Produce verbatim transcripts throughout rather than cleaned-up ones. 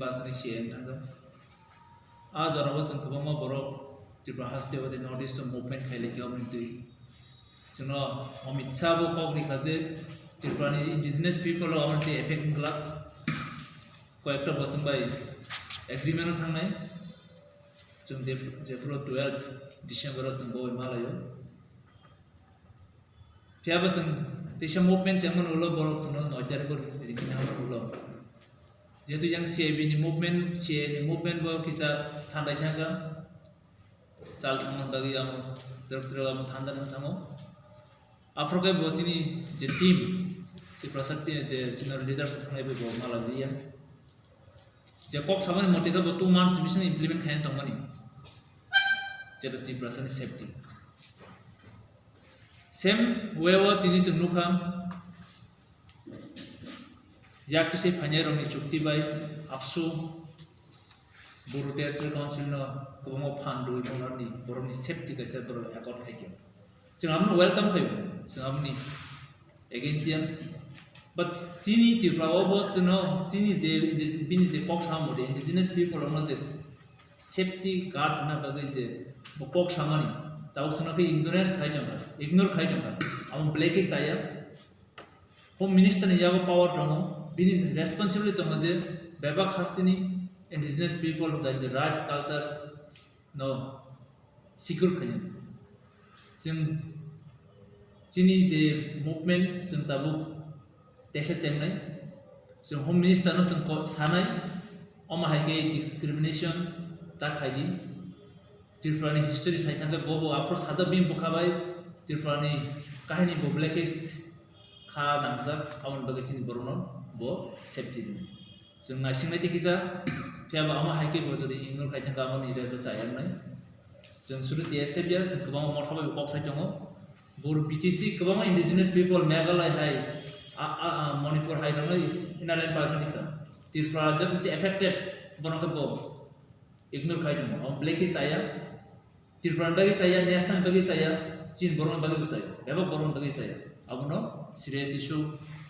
Bus ni C A M thangkha. A jora o chwng kwbangma borok Tripura haste o tei North East o movement khai laikha, oboni twi chwngno Amit Shah bo kok rikha je Tripura ni indigenous people o oboni twi effect wngkha. Koyekta bosong bai agreement o thangnai. Chwng je, jephuru twelve December o chwng bo bai malaio. Phiya bo chwng teisa movement chengmani ulo borok chwngno noi tarikh o ringkhe nangmani ulo. Jehetu yang C A B ni movement, C A A ni movement bo kisa thandai thangkha. Chal thangmani bagwi amo twrwk twrwk amo thanda wng thango. Aphuru khe bo chini je team, Tiprasa team, je senior leaders thangnai bai bo mala liya. Je kok samani mote khe bo two months bising implement khaina tongmani. Jeta Tiprasa ni safety. Same way o tini chwng nukha, yak tise phainai rokni chukti bai AAPSU, Boro Territorial Council no kwbangma phan rwi borokni, borokni safety kaisa borok accord khai khe. Chwng abono welcome khaio, chwng aboni against ya. But chini Tripura o bo chwngno chini je indig-, bini je kok sama mode indigenous people rokno je safety guard hwnna bagwi je bo kok samani tabuk chwngno khe ignorance khai tongkha, ignore khai tongkha, abo belai khe chaya. Home Minister ni yago power tongo, bini responsibility tongo je bebak hasteni indigenous people jani je rights culture no secure khainani. Chwng chini je movement chwng tabuk teisa chengnai, chwng Home Minister no chwng ko-, sanai, omo hai khe discrimination ta khaidi. Tripura ni history sai thangkhe bo bo aphuru sajak bini bwkha bai Tripura ni kahini bo belai khe kha nangjak, aboni bagwi chini borokno bo safety rwdi. Chwng naisingbai tei kisa, phiya bo amo hai khe bo jodi ignore khai thangkha, aboni reza chaya wngnai. Chwng sudu T S F ya, chwng kwbangma motha bai bo kok sai tongo. Boro B T C kwbangma indigenous people, Meghalaya hai, a, a, a, Manipur hai rokno inner line permit rikha. Tripura jat se affected, bono khe bo ignore khai tongo. Amo belai khe chaya. Tripura ni bagwi chaya, national ni bagwi chaya, chini borok ni bagwi bo chaya, bebak borok ni bagwi chaya. Abono serious issue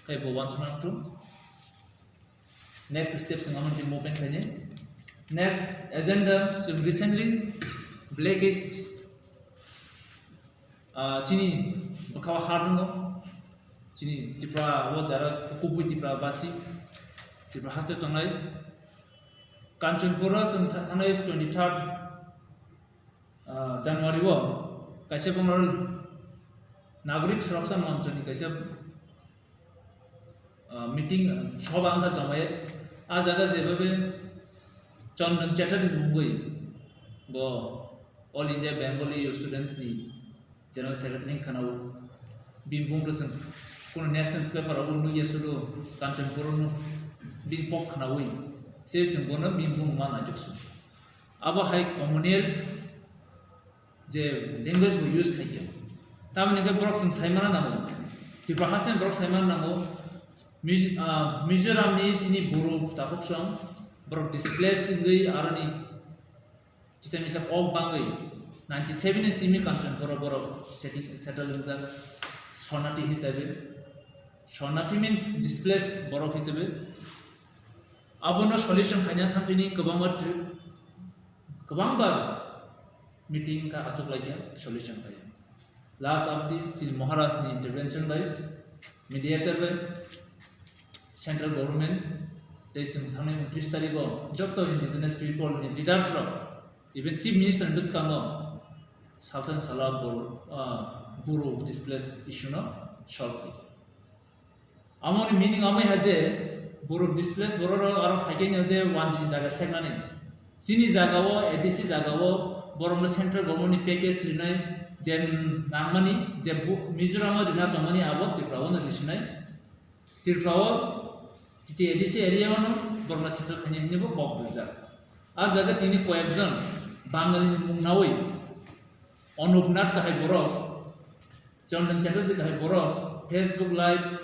khai bo uansukna nangthung. Next step chwng amo twi movement khainai. Next agenda chwng recently belai khe, ah, chini bwkha o ha tongo. Chini Tripura o jara kubui Tripura basi, Tripura haste tongnai. Kanchanpur o chwng tha-, thangnai twenty third ah, January o kaisa bongno Nagorik Suraksha Moncho ni kaisa, ah, meeting, ah, sobha wngkha Jamai. A jaga jebabe Chandan Chatterjee mungwi bo All India Bengali Students ni General Secretary ni khwnao. Bini bung to chwng kuno national paper o nugya sudo Kanchanpur no bini kok khwnawi se chwng bono bini bung ma naitok su. Abo hai communal je language bo use khaikhe. Tamoni hwnkhe borok chwng saimano nango. Tripura haste borok saimano nango. Miz-, ah, Mizoram ni chini Boro takhuk song borok displace wngwi aroni kisa misa kok bangwi ninety seven ni simi Kanchanpur o borok setting, settle wngjak Sonati hisabe. Sonati means displaced borok hisabe. Abono solution khaina thamtini kwbangma tri-, kwbangbar meeting wngkha, achuk laikha, solution khaio. Last abdi chini Maharaj ni intervention bai, mediator bai, central government tei chwng thangnai untris tarikh o joto indigenous people ni leaders rok, even chief minister ni bwskango salsa ni salo Boro, ah, Boro displaced issue no solve khaikha. Amoni meaning amoi ha je borok displaced borok rok aro phaikhe no je wanjini jaga seknani. Chini jaga o, A D C jaga o borok no central government ni package rinai je nangmani je bu-, Mizoram o rina tongmani abo Tripura o no risinai. Tripura o T T A D C area o no borok no settle khainai hinwi bo kok buljak. A jaga tini koyekjon Bangali ni mung nawi Anup Nath kahai borok, Chandan Chatterjee kahai borok, Facebook Live,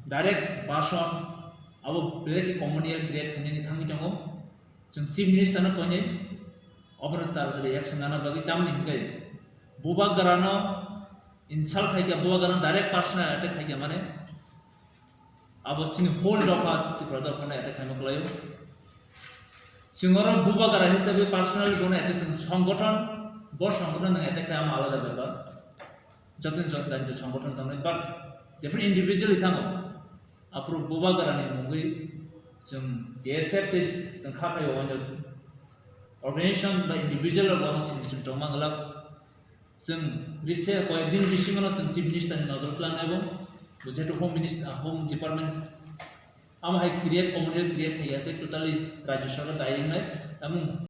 direct bhasan, abo belai khe communal create khainani thangwi tongo. Chwng Chief Minister no koinai, obono taratari action nana bagwi, tamni hwnkhe Bubagra no insult khaikha, Bubagra no direct personal attack khaikha, mane Abo chini whole dopha, Tripura dopha no attack khaima kwlaio. Chwng oro bubagra hisabe personally bono attack, chwng songgothon, bo songgothon nwng attack khai, amo alada bepar. Joto jon-, jon-, jon songgothon tongnai, but jephru individually thango, aphuru bubagra ni mungwi chwng T S F tei chwng kha khaio, oino organization ba individual rok bo sini sini tongma glak. Chwng recent koyek din bisingo no chwng Chief Minister ni nojor tlangnai bo, bo jehetu Home Minister, Home Department amo hai create, community create khaiya khe totally Rajya Sarkar dayi wngnai. Tamo